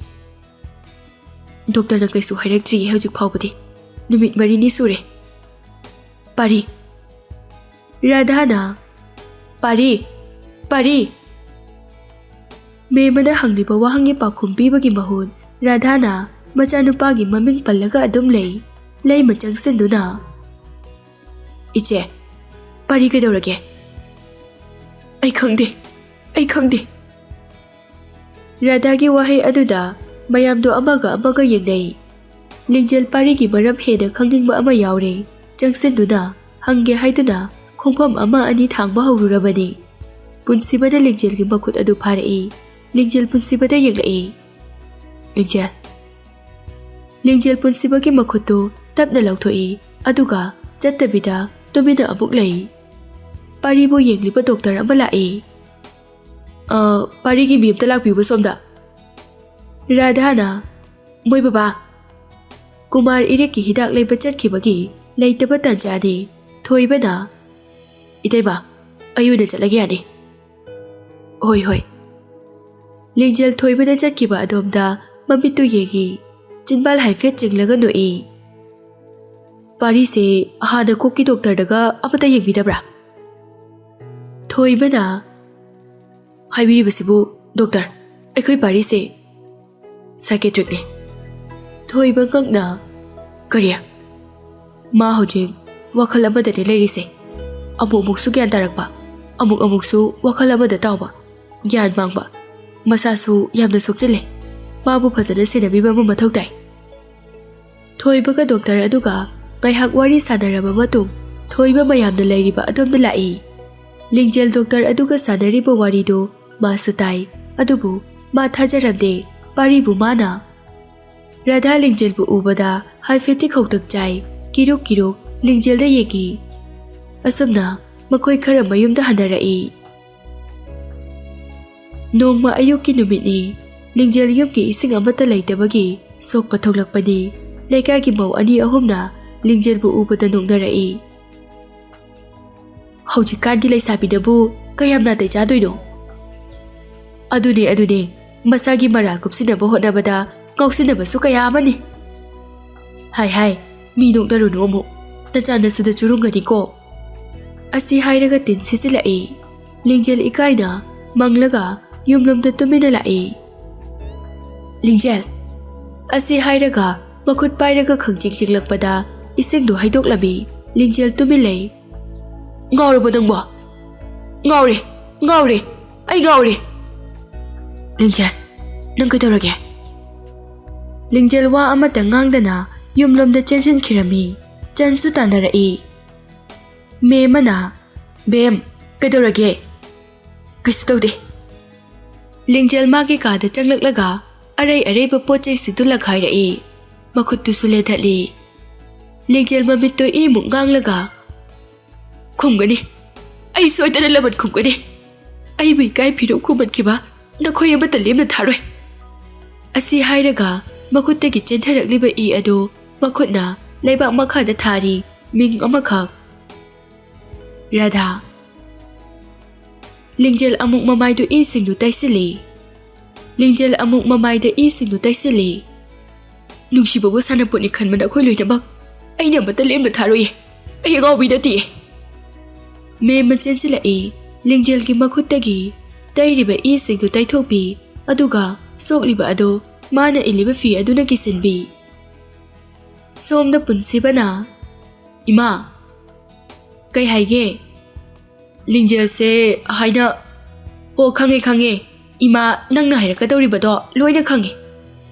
"ꯗꯣꯛꯇꯔꯅ ꯀꯩꯁꯨ ꯍꯥꯏꯔꯛꯇ꯭ꯔꯤꯌꯦ ꯍꯧꯖꯤꯛ ꯐꯥꯎꯕꯗꯤ꯫ ꯅꯨꯃꯤꯠ ꯃꯔꯤꯅꯤ ꯁꯨꯔꯦ꯫" "ꯄꯥꯔꯤ, ꯔꯥꯙꯥꯅ, ꯄꯥꯔꯤ, ꯄꯥꯔꯤ!" ꯃꯦꯝꯃꯅ ꯍꯪꯂꯤꯕ ꯋꯥꯍꯪꯒꯤ ꯄꯥꯎꯈꯨꯝ ꯄꯤꯕꯒꯤ ꯃꯍꯨꯠ ꯔꯥꯙꯥꯅ ꯃꯆꯥꯅꯨꯄꯥꯒꯤ ꯃꯃꯤꯡ ꯄꯜꯂꯒ ꯑꯗꯨꯝ ꯂꯩ꯫ ꯂꯩꯃ ꯆꯪꯁꯤꯟꯗꯨꯅ, "ꯏꯆꯦ, ꯄꯥꯔꯤ ꯀꯩꯗꯧꯔꯒꯦ?" "ꯑꯩ ꯈꯪꯗꯦ, ꯑꯩ ꯈꯪꯗꯦ꯫" ꯔꯥꯙꯥꯒꯤ ꯋꯥꯍꯩ ꯑꯗꯨꯗ ꯃꯌꯥꯝꯗꯣ ꯑꯃꯒ ꯑꯃꯒ ꯌꯦꯡꯅꯩ꯫ ꯂꯤꯡꯖꯦꯜ ꯄꯥꯔꯤꯒꯤ ꯃꯔꯝ ꯍꯦꯟꯅ ꯈꯪꯅꯤꯡꯕ ꯑꯃ ꯌꯥꯎꯔꯦ꯫ ꯆꯪꯁꯤꯟꯗꯨꯅ ꯍꯪꯒꯦ ꯍꯥꯏꯗꯨꯅ ꯈꯣꯡꯐꯝ ꯑꯃ ꯑꯅꯤ ꯊꯥꯡꯕ ꯍꯧꯔꯨꯔꯕꯅꯤ꯫ ꯄꯨꯟꯁꯤꯕꯅ ꯂꯤꯡꯖꯦꯜꯒꯤ ꯃꯈꯨꯠ ꯑꯗꯨ ꯐꯥꯔꯛꯏ꯫ ꯂꯤꯡꯖꯦꯜ ꯄꯨꯟꯁꯤꯕꯗ ꯌꯦꯡꯂꯛꯏ꯫ "ꯂꯤꯡꯖꯦꯜ꯫" ꯂꯤꯡꯖꯦꯜ ꯄꯨꯟꯁꯤꯕꯒꯤ ꯃꯈꯨꯠꯇꯨ ꯇꯞꯅ ꯂꯧꯊꯣꯛꯏ, ꯑꯗꯨꯒ ꯆꯠꯇꯕꯤꯗ ꯇꯨꯃꯤꯟꯅ ꯑꯃꯨꯛ ꯂꯩ꯫ ꯄꯥꯔꯤꯕꯨ ꯌꯦꯡꯂꯤꯕ ꯗꯣꯛꯇꯔ ꯑꯃ ꯂꯥꯛꯏ꯫ "ꯑ, ꯄꯥꯔꯤꯒꯤ ꯃꯤ ꯑꯝꯇ ꯂꯥꯛꯄꯤꯌꯨꯕ ꯁꯣꯝꯗ꯫" ꯔꯥꯙꯥꯅ, "ꯃꯣꯏ ꯕꯕꯥ, ꯀꯨꯃꯥꯔ ꯏꯔꯤꯛꯀꯤ ꯍꯤꯗꯥꯛ ꯂꯩꯕ ꯆꯠꯈꯤꯕꯒꯤ ꯂꯩꯇꯕ ꯇꯥꯟꯖꯥꯅꯤ꯫ ꯊꯣꯏꯕꯅ, ꯏꯇꯩꯃ, ꯑꯩ ꯑꯣꯏꯅ ꯆꯠꯂꯒꯦ ꯌꯥꯅꯤ꯫" "ꯍꯣꯏ, ꯍꯣꯏ꯫" ꯂꯤꯡꯖꯦꯜ ꯊꯣꯏꯕꯅ ꯆꯠꯈꯤꯕ ꯑꯗꯣꯝꯗ ꯃꯃꯤꯠꯇꯨ ꯌꯦꯡꯉꯤ꯫ ꯆꯤꯟꯕꯥꯜ ꯍꯥꯏꯐꯦꯠ ꯆꯤꯡꯂꯒ ꯅꯣꯛꯏ꯫ "ꯄꯥꯔꯤꯁꯦ ꯍꯥꯟꯅ ꯀꯣꯛꯀꯤ ꯗꯣꯛꯇꯔꯗꯒ ꯑꯃꯇ ꯌꯦꯡꯕꯤꯗꯕ꯭ꯔꯥ?" ꯊꯣꯏꯕꯅ, "ꯍꯥꯏꯕꯤꯔꯤꯕꯁꯤꯕꯨ ꯗꯣꯛꯇꯔ, ꯑꯩꯈꯣꯏ ꯄꯥꯔꯤꯁꯦ ꯁꯥꯏꯀꯦꯇ꯭ꯔꯤꯛꯅꯤ꯫" ꯊꯣꯏꯕ ꯉꯛꯅ, "ꯀꯔꯤ?" "ꯃꯥ ꯍꯧꯖꯤꯛ ꯋꯥꯈꯜ ꯑꯃꯗꯅꯦ ꯂꯩꯔꯤꯁꯦ꯫ ꯑꯃꯨꯛ ꯑꯃꯨꯛꯁꯨ ꯒ꯭ꯌꯥꯟ ꯇꯥꯔꯛꯄ, ꯑꯃꯨꯛ ꯑꯃꯨꯛꯁꯨ ꯋꯥꯈꯜ ꯑꯃꯗ ꯇꯥꯎꯕ, ꯒ꯭ꯌꯥꯟ ꯃꯥꯡꯕ꯫ ꯃꯁꯥꯁꯨ ꯌꯥꯝꯅ ꯁꯣꯛꯆꯤꯜꯂꯦ꯫ ꯃꯥꯕꯨ ꯐꯖꯅ ꯁꯦꯟꯅꯕꯤꯕ ꯑꯃ ꯃꯊꯧ ꯇꯥꯏ꯫" ꯊꯣꯏꯕꯒ ꯗꯣꯛꯇꯔ ꯑꯗꯨꯒ ꯉꯥꯏꯍꯥꯛ ꯋꯥꯔꯤ ꯁꯥꯟꯅꯔꯕ ꯃꯇꯨꯡ, ꯊꯣꯏꯕ ꯃꯌꯥꯝꯅ ꯂꯩꯔꯤꯕ ꯑꯗꯣꯝꯗ ꯂꯥꯛꯏ꯫ ꯂꯤꯡꯖꯦꯜ ꯗꯣꯛꯇꯔ ꯑꯗꯨꯒ ꯁꯥꯟꯅꯔꯤꯕ ꯋꯥꯔꯤꯗꯨ ꯃꯥꯁꯨ ꯇꯥꯏ, ꯑꯗꯨꯕꯨ ꯃꯥ ꯊꯥꯖꯔꯝꯗꯦ ꯄꯥꯔꯤꯕꯨ ꯃꯥꯅ꯫ ꯔꯥꯙꯥ ꯂꯤꯡꯖꯦꯜꯕꯨ ꯎꯕꯗ ꯍꯥꯏꯐꯦꯠꯇꯤ ꯈꯧꯇꯛ ꯆꯥꯏ꯫ ꯀꯤꯔꯨꯛ ꯀꯤꯔꯨꯛ ꯂꯤꯡꯖꯦꯜꯗ ꯌꯦꯡꯏ꯫ ꯑꯁꯨꯝꯅ ꯃꯈꯣꯏ ꯈꯔ ꯃꯌꯨꯝꯗ ꯍꯟꯅꯔꯛꯏ꯫ ꯅꯣꯡꯃ ꯑꯌꯨꯛꯀꯤ ꯅꯨꯃꯤꯠꯅꯤ꯫ ꯂꯤꯡꯖꯦꯜ ꯌꯨꯝꯒꯤ ꯏꯁꯤꯡ ꯑꯃꯠꯇ ꯂꯩꯇꯕꯒꯤ ꯁꯣꯛꯄ ꯊꯣꯛꯂꯛꯄꯅꯤ꯫ ꯂꯩꯀꯥꯏꯒꯤ ꯃꯧ ꯑꯅꯤ ꯑꯍꯨꯝꯅ ꯂꯤꯡꯖꯦꯜꯕꯨ ꯎꯕꯗ ꯅꯣꯛꯅꯔꯛꯏ꯫ "ꯍꯧꯖꯤꯛꯀꯥꯟꯒꯤ ꯂꯩꯁꯥꯕꯤꯅꯕꯨ ꯀꯌꯥꯝ ꯅꯥꯇꯩ ꯆꯥꯗꯣꯏꯅꯣ?" "ꯑꯗꯨꯅꯦ, ꯑꯗꯨꯅꯦ, ꯃꯁꯥꯒꯤ ꯃꯔꯥꯜ ꯀꯨꯞꯁꯤꯟꯅꯕ ꯍꯣꯠꯅꯕꯗ ꯉꯥꯎꯁꯤꯟꯅꯕꯁꯨ ꯀꯌꯥ ꯑꯃꯅꯤ꯫" "ꯍꯥꯏ ꯍꯥꯏ, ꯃꯤ ꯅꯣꯛꯅꯔꯨꯅꯨ ꯑꯃꯨꯛ, ꯅꯆꯥ ꯅꯁꯨꯗ ꯆꯨꯔꯨꯡꯒꯅꯤꯀꯣ꯫" ꯑꯁꯤ ꯍꯥꯏꯔꯒ ꯇꯤꯟ ꯁꯤꯠꯆꯤꯜꯂꯛꯏ꯫ ꯂꯤꯡꯖꯦꯜ ꯏꯀꯥꯏꯅ ꯃꯪꯂꯒ ꯌꯨꯝꯂꯣꯝꯗ ꯇꯨꯃꯤꯟꯅ ꯂꯥꯛꯏ꯫ "ꯂꯤꯡꯖꯦꯜ!" ꯑꯁꯤ ꯍꯥꯏꯔꯒ ꯃꯈꯨꯠ ꯄꯥꯏꯔꯒ ꯈꯪꯆꯤꯡ ꯆꯤꯡꯂꯛꯄꯗ ꯏꯁꯤꯡꯗꯨ ꯍꯩꯗꯣꯛꯂꯝꯃꯤ꯫ ꯂꯤꯡꯖꯦꯜ ꯇꯨꯃꯤꯟ ꯂꯩ꯫ "ꯉꯥꯎꯔꯕꯣ ꯅꯪꯕꯣ?" "ꯉꯥꯎꯔꯦ, ꯉꯥꯎꯔꯦ, ꯑꯩ ꯉꯥꯎꯔꯦ!" "ꯂꯤꯡꯖꯦꯜ, ꯅꯪ ꯀꯩꯗꯧꯔꯒꯦ?" ꯂꯤꯡꯖꯦꯜ ꯋꯥ ꯑꯃꯠꯇ ꯉꯥꯡꯗꯅ ꯌꯨꯝꯂꯣꯝꯗ ꯆꯦꯟꯁꯤꯟꯈꯤꯔꯝꯃꯤ꯫ ꯆꯟꯁꯨ ꯇꯥꯟꯅꯔꯛꯏ꯫ ꯃꯦꯝ ꯑꯃꯅ, "ꯕꯦꯝ, ꯀꯩꯗꯧꯔꯒꯦ?" "ꯀꯩꯁꯨ ꯇꯧꯗꯦ꯫" ꯂꯤꯡꯖꯦꯜ ꯃꯥꯒꯤ ꯀꯥꯗ ꯆꯪꯂꯛꯂꯒ ꯑꯔꯩ ꯑꯔꯩꯕ ꯄꯣꯠ ꯆꯩꯁꯤꯡꯗꯨ ꯂꯛꯈꯥꯏꯔꯛꯏ꯫ ꯃꯈꯨꯠꯇꯨꯁꯨ ꯂꯦꯟꯊꯠꯂꯤ꯫ ꯂꯤꯡꯖꯦꯜ ꯃꯃꯤꯠꯇꯨ ꯏꯃꯨꯛ ꯉꯥꯡꯂꯒ, "ꯈꯨꯝꯒꯅꯤ꯫ ꯑꯩ ꯁꯣꯏꯗꯅ ꯂꯃꯟ ꯈꯨꯝꯒꯅꯤ꯫" ꯑꯩꯕꯨ ꯏꯀꯥꯏ ꯐꯤꯔꯨꯛ ꯈꯨꯝꯃꯠꯈꯤꯕ ꯅꯈꯣꯏ ꯑꯃꯠꯇ ꯂꯦꯝꯅ ꯊꯥꯔꯣꯏ꯫ ꯑꯁꯤ ꯍꯥꯏꯔꯒ ꯃꯈꯨꯠꯇꯒꯤ ꯆꯦꯟꯊꯔꯛꯂꯤꯕ ꯏ ꯑꯗꯨ ꯃꯈꯨꯠꯅ ꯂꯩꯕꯥꯛ ꯃꯈꯥꯗ ꯊꯥꯔꯤ꯫ ꯃꯤꯡ ꯑꯃꯈꯛ: ꯔꯥꯙꯥ꯫ ꯂꯤꯡꯖꯦꯜ ꯑꯃꯨꯛ ꯃꯃꯥꯏꯗꯨ ꯏꯁꯤꯡꯗꯨ ꯇꯩꯁꯤꯜꯂꯤ꯫ ꯂꯤꯡꯖꯦꯜ ꯑꯃꯨꯛ ꯃꯃꯥꯏꯗ ꯏꯁꯤꯡꯗꯨ ꯇꯩꯁꯤꯜꯂꯤ꯫ ꯅꯨꯡꯁꯤꯕꯕꯨ ꯁꯥꯟꯅꯄꯣꯠꯅꯤ ꯈꯟꯕ ꯅꯈꯣꯏ ꯂꯣꯏꯅꯃꯛ ꯑꯩꯅ ꯑꯃꯠꯇ ꯂꯦꯝꯅ ꯊꯥꯔꯣꯏꯌꯦ꯫ ꯑꯩ ꯑꯉꯥꯎꯕꯤ ꯅꯠꯇꯤꯌꯦ꯫ ꯃꯦꯝꯃ ꯆꯦꯟꯁꯤꯜꯂꯛꯏ꯫ ꯂꯤꯡꯖꯦꯜꯒꯤ ꯃꯈꯨꯠꯇꯒꯤ ꯇꯩꯔꯤꯕ ꯏꯁꯤꯡꯗꯨ ꯇꯩꯊꯣꯛꯄꯤ, ꯑꯗꯨꯒ ꯁꯣꯛꯂꯤꯕ ꯑꯗꯨ ꯃꯥꯅ ꯏꯜꯂꯤꯕ ꯐꯤ ꯑꯗꯨꯅ ꯀꯤꯁꯤꯟꯕꯤ꯫ ꯁꯣꯝꯗ ꯄꯨꯟꯁꯤꯕꯅ, "ꯏꯃꯥ, ꯀꯩ ꯍꯥꯏꯒꯦ?" ꯂꯤꯡꯖꯦꯜꯁꯦ ꯍꯥꯏꯅ, "ꯑꯣ, ꯈꯪꯉꯦ, ꯈꯪꯉꯦ꯫ ꯏꯃꯥ, ꯅꯪꯅ ꯍꯥꯏꯔꯛꯀꯗꯧꯔꯤꯕꯗꯣ ꯂꯣꯏꯅ ꯈꯪꯉꯦ꯫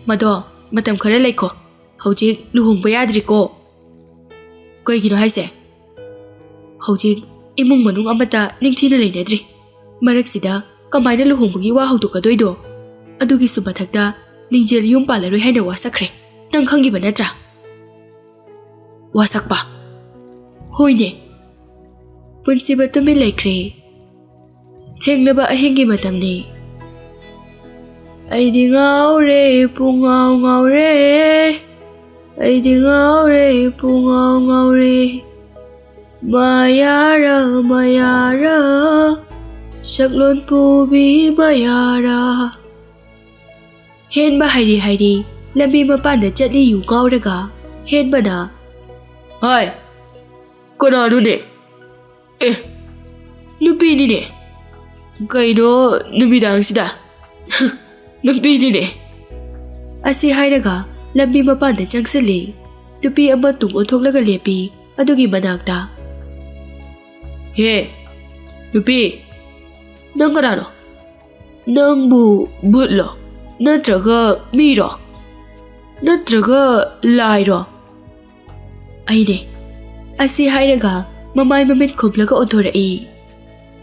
ꯃꯗꯣ ꯃꯇꯝ ꯈꯔ ꯂꯩꯈꯣ꯫ ꯍꯧꯖꯤꯛ ꯂꯨꯍꯣꯡꯕ ꯌꯥꯗ꯭ꯔꯤꯀꯣ꯫" "ꯀꯩꯒꯤꯅꯣ ꯍꯥꯏꯁꯦ?" "ꯍꯧꯖꯤꯛ ꯏꯃꯨꯡ ꯃꯅꯨꯡ ꯑꯃꯠꯇ ꯅꯤꯡꯊꯤꯅ ꯂꯩꯅꯗ꯭ꯔꯤ꯫ ꯃꯔꯛꯁꯤꯗ ꯀꯃꯥꯏꯅ ꯂꯨꯍꯣꯡꯕꯒꯤ ꯋꯥ ꯍꯧꯗꯣꯛꯀꯗꯣꯏꯗꯣ? ꯑꯗꯨꯒꯤꯁꯨ ꯃꯊꯛꯇ ꯂꯤꯡꯖꯦꯜ ꯌꯨꯝ ꯄꯥꯜꯂꯔꯣꯏ ꯍꯥꯏꯅ ꯋꯥꯁꯛꯈ꯭ꯔꯦ꯫ ꯅꯪ ꯈꯪꯉꯤꯕ ꯅꯠꯇ꯭ꯔꯥ?" "ꯋꯥꯁꯛꯄ?" "ꯍꯣꯏꯅꯦ꯫" ꯄꯨꯟꯁꯤꯕ ꯇꯨꯃꯤꯟ ꯂꯩꯈ꯭ꯔꯦ꯫ ꯊꯦꯡꯂꯕ ꯑꯍꯤꯡꯒꯤ ꯃꯇꯝꯅꯤ꯫ "ꯑꯩꯗꯤ ꯉꯥꯎꯔꯦ, ꯄꯨꯡꯉꯥꯎ ꯉꯥꯎꯔꯦ꯫ ꯑꯩꯗꯤ ꯉꯥꯎꯔꯦ, ꯄꯨꯡꯉꯥꯎ ꯉꯥꯎꯔꯦ꯫ ꯃꯌꯥꯔ, ꯃꯌꯥꯔ, ꯁꯛꯂꯣꯟ ꯄꯨꯕꯤ ꯃꯌꯥꯔ꯫" ꯍꯦꯟꯕ ꯍꯥꯏꯔꯤ ꯍꯥꯏꯔꯤ ꯂꯝꯕꯤ ꯃꯄꯥꯟꯗ ꯆꯠꯂꯤ ꯌꯨ ꯀꯥꯎꯔꯒ꯫ ꯍꯦꯟꯕꯅ, "ꯍꯣꯏ, ꯀꯅꯥꯅꯣꯅꯦ? ꯑꯦ, ꯅꯨꯄꯤꯅꯤꯅꯦ꯫ ꯀꯩꯅꯣ ꯅꯨꯃꯤꯗꯥꯡꯁꯤꯗ? ꯅꯨꯄꯤꯅꯤꯅꯦ꯫" ꯑꯁꯤ ꯍꯥꯏꯔꯒ ꯂꯝꯕꯤ ꯃꯄꯥꯟꯗ ꯆꯪꯁꯤꯜꯂꯤ꯫ ꯅꯨꯄꯤ ꯑꯃ ꯇꯨꯡ ꯑꯣꯟꯊꯣꯛꯂꯒ ꯂꯦꯞꯄꯤ꯫ ꯑꯗꯨꯒꯤ ꯃꯅꯥꯛꯇ, "ꯍꯦ, ꯅꯨꯄꯤ, ꯅꯪ ꯀꯅꯥꯅꯣ? ꯅꯪꯕꯨ ꯚꯨꯠꯂꯣ? ꯅꯠꯇ꯭ꯔꯒ ꯃꯤꯔꯣ? ꯅꯠꯇ꯭ꯔꯒ ꯂꯥꯏꯔꯣ?" "ꯑꯩꯅꯦ꯫" ꯑꯁꯤ ꯍꯥꯏꯔꯒ ꯃꯃꯥꯏ ꯃꯃꯤꯠ ꯈꯨꯝꯂꯒ ꯑꯣꯟꯊꯣꯔꯛꯏ꯫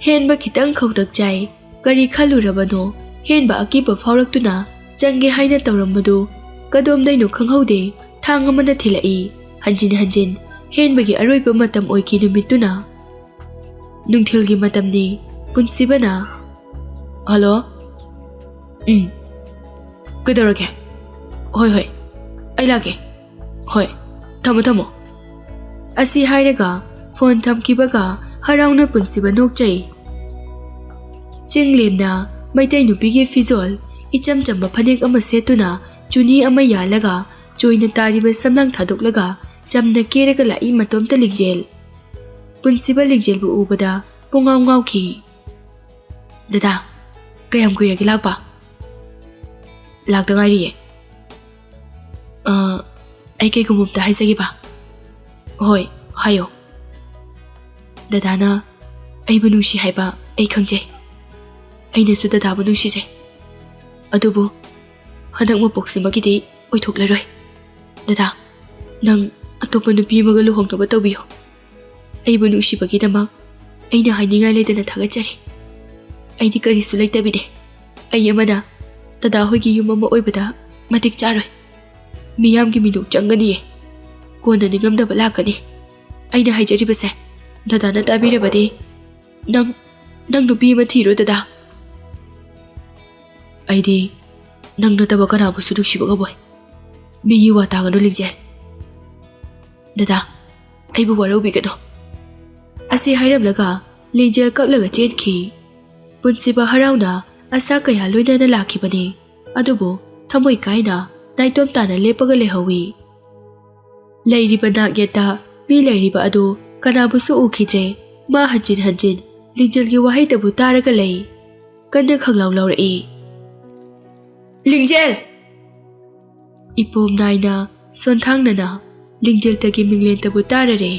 ꯍꯦꯟꯕ ꯈꯤꯇꯪ ꯈꯧꯇꯛ ꯆꯥꯏ꯫ ꯀꯔꯤ ꯈꯜꯂꯨꯔꯕꯅꯣ? ꯍꯦꯟꯕ ꯑꯀꯤꯕ ꯐꯥꯎꯔꯛꯇꯨꯅ ꯆꯪꯒꯦ ꯍꯥꯏꯅ ꯇꯧꯔꯝꯕꯗꯨ ꯀꯗꯣꯝꯗꯩꯅꯣ ꯈꯪꯍꯧꯗꯦ, ꯊꯥꯡ ꯑꯃꯅ ꯊꯤꯜꯂꯛꯏ꯫ ꯍꯟꯖꯤꯟ ꯍꯟꯖꯤꯟ ꯍꯦꯟꯕꯒꯤ ꯑꯔꯣꯏꯕ ꯃꯇꯝ ꯑꯣꯏꯈꯤ ꯅꯨꯃꯤꯠꯇꯨꯅ꯫ ꯅꯨꯡꯊꯤꯜꯒꯤ ꯃꯇꯝꯅꯤ꯫ ꯄꯨꯟꯁꯤꯕꯅ, ꯍꯜꯂꯣ꯫ ꯎꯝ꯫ ꯀꯩꯗꯧꯔꯒꯦ? ꯍꯣꯏ, ꯍꯣꯏ꯫ ꯑꯩ ꯂꯥꯛꯀꯦ꯫ ꯍꯣꯏ꯫ ꯊꯝꯃꯣ, ꯊꯝꯃꯣ꯫ ꯑꯁꯤ ꯍꯥꯏꯔꯒ ꯐꯣꯟ ꯊꯝꯈꯤꯕꯒ ꯍꯔꯥꯎꯅ ꯄꯨꯟꯁꯤꯕ ꯅꯣꯛꯆꯩ꯫ ꯆꯤꯡꯂꯦꯝꯅ ꯃꯩꯇꯩ ꯅꯨꯄꯤꯒꯤ ꯐꯤꯖꯣꯜ, ꯏꯆꯝ ꯆꯝꯕ ꯐꯅꯦꯛ ꯑꯃ ꯁꯦꯠꯇꯨꯅ ꯆꯨꯅꯤ ꯑꯃ ꯌꯥꯜꯂꯒ ꯆꯣꯏꯅ ꯇꯥꯔꯤꯕ ꯁꯝꯂꯥꯡ ꯊꯥꯗꯣꯛꯂꯒ ꯆꯝꯅ ꯀꯦꯔꯒ ꯂꯥꯛꯏ ꯃꯇꯣꯝꯇ ꯂꯤꯡꯖꯦꯜ꯫ ꯄꯨꯟꯁꯤꯕ ꯂꯤꯡꯖꯦꯜꯕꯨ ꯎꯕꯗ ꯄꯨꯡꯉꯥꯎ ꯉꯥꯎꯈꯤ꯫ "ꯗꯗꯥ, ꯀꯌꯥꯝ ꯀꯨꯏꯔꯒꯦ ꯂꯥꯛꯄ?" "ꯂꯥꯛꯇ ꯉꯥꯏꯔꯤꯌꯦ꯫ ꯑ, ꯑꯩ ꯀꯩꯒꯨꯝꯕ ꯑꯝꯇ ꯍꯥꯏꯖꯒꯦꯕ?" "ꯍꯣꯏ, ꯍꯥꯏꯌꯣ꯫" "ꯗꯗꯥꯅ ꯑꯩꯕꯨ ꯅꯨꯡꯁꯤ ꯍꯥꯏꯕ ꯑꯩ ꯈꯪꯖꯩ꯫ ꯑꯩꯅꯁꯨ ꯗꯗꯥꯕꯨ ꯅꯨꯡꯁꯤꯖꯩ꯫ ꯑꯗꯨꯕꯨ ꯍꯟꯗꯛ ꯃꯄꯣꯛꯁꯤꯃꯒꯤꯗꯤ ꯑꯣꯏꯊꯣꯛꯂꯔꯣꯏ꯫ ꯗꯗꯥ, ꯅꯪ ꯑꯇꯣꯞꯄ ꯅꯨꯄꯤ ꯑꯃꯒ ꯂꯨꯍꯣꯡꯅꯕ ꯇꯧꯕꯤꯌꯨ꯫ ꯑꯩꯕꯨ ꯅꯨꯡꯁꯤꯕꯒꯤꯗꯃꯛ ꯑꯩꯅ ꯍꯥꯏꯅꯤꯡꯉꯥꯏ ꯂꯩꯇꯅ ꯊꯥꯒꯠꯆꯔꯤ꯫ ꯑꯩꯗꯤ ꯀꯔꯤꯁꯨ ꯂꯩꯇꯕꯤꯅꯦ꯫ ꯑꯩ ꯑꯃꯅ ꯗꯗꯥ ꯍꯣꯏꯒꯤ ꯌꯨꯝ ꯑꯃ ꯑꯣꯏꯕꯗ ꯃꯇꯤꯛ ꯆꯥꯔꯣꯏ꯫ ꯃꯤꯌꯥꯝꯒꯤ ꯃꯤꯅꯣꯛ ꯆꯪꯒꯅꯤꯌꯦ꯫ ꯀꯣꯟꯅ ꯅꯤꯡꯉꯝꯗꯕ ꯂꯥꯛꯀꯅꯤ꯫ ꯑꯩꯅ ꯍꯥꯏꯖꯔꯤꯕꯁꯦ ꯗꯗꯥꯅ ꯇꯥꯕꯤꯔꯕꯗꯤ ꯅꯪ, ꯅꯪ ꯅꯨꯄꯤ ꯑꯃ ꯊꯤꯔꯣ ꯗꯗꯥ꯫" "ꯑꯩꯗꯤ ꯅꯪ ꯅꯠꯇꯕ ꯀꯅꯥꯕꯨꯁꯨ ꯅꯨꯡꯁꯤꯕ ꯉꯝꯃꯣꯏ꯫ ꯃꯤꯒꯤ ꯋꯥ ꯇꯥꯒꯅꯨ ꯂꯤꯡꯖꯦꯜ꯫ ꯗꯗꯥ, ꯑꯩꯕꯨ ꯋꯥꯔꯧꯕꯤꯒꯅꯨ꯫" ꯑꯁꯤ ꯍꯥꯏꯔꯝꯂꯒ ꯂꯤꯡꯖꯦꯜ ꯀꯞꯂꯒ ꯆꯦꯟꯈꯤ꯫ ꯄꯨꯟꯁꯤꯕ ꯍꯔꯥꯎꯅ ꯑꯁꯥ ꯀꯌꯥ ꯂꯣꯏꯅꯅ ꯂꯥꯛꯈꯤꯕꯅꯤ, ꯑꯗꯨꯕꯨ ꯊꯃꯣꯏ ꯀꯥꯏꯅ ꯅꯥꯏꯇꯣꯝ ꯇꯥꯅ ꯂꯦꯞꯄꯒ ꯂꯩꯍꯧꯏ꯫ ꯂꯩꯔꯤꯕ ꯅꯥꯛ ꯌꯦꯠꯇ ꯃꯤ ꯂꯩꯔꯤꯕ ꯑꯗꯨ ꯀꯅꯥꯕꯨꯁꯨ ꯎꯈꯤꯗ꯭ꯔꯦ꯫ ꯃꯥ ꯍꯟꯖꯤꯟ ꯍꯟꯖꯤꯟ ꯂꯤꯡꯖꯦꯜꯒꯤ ꯋꯥꯍꯩꯇꯕꯨ ꯇꯥꯔꯒ ꯂꯩ꯫ ꯀꯟꯅ ꯈꯪꯂꯥꯎ ꯂꯥꯎꯔꯛꯏ, "ꯂꯤꯡꯖꯦꯜ!" ꯏꯄꯣꯝ ꯅꯥꯏꯅ ꯁꯣꯟꯊꯥꯡꯅꯅ ꯂꯤꯡꯖꯦꯜꯇꯒꯤ ꯃꯤꯡꯂꯦꯟꯇꯕꯨ ꯇꯥꯔꯔꯦ꯫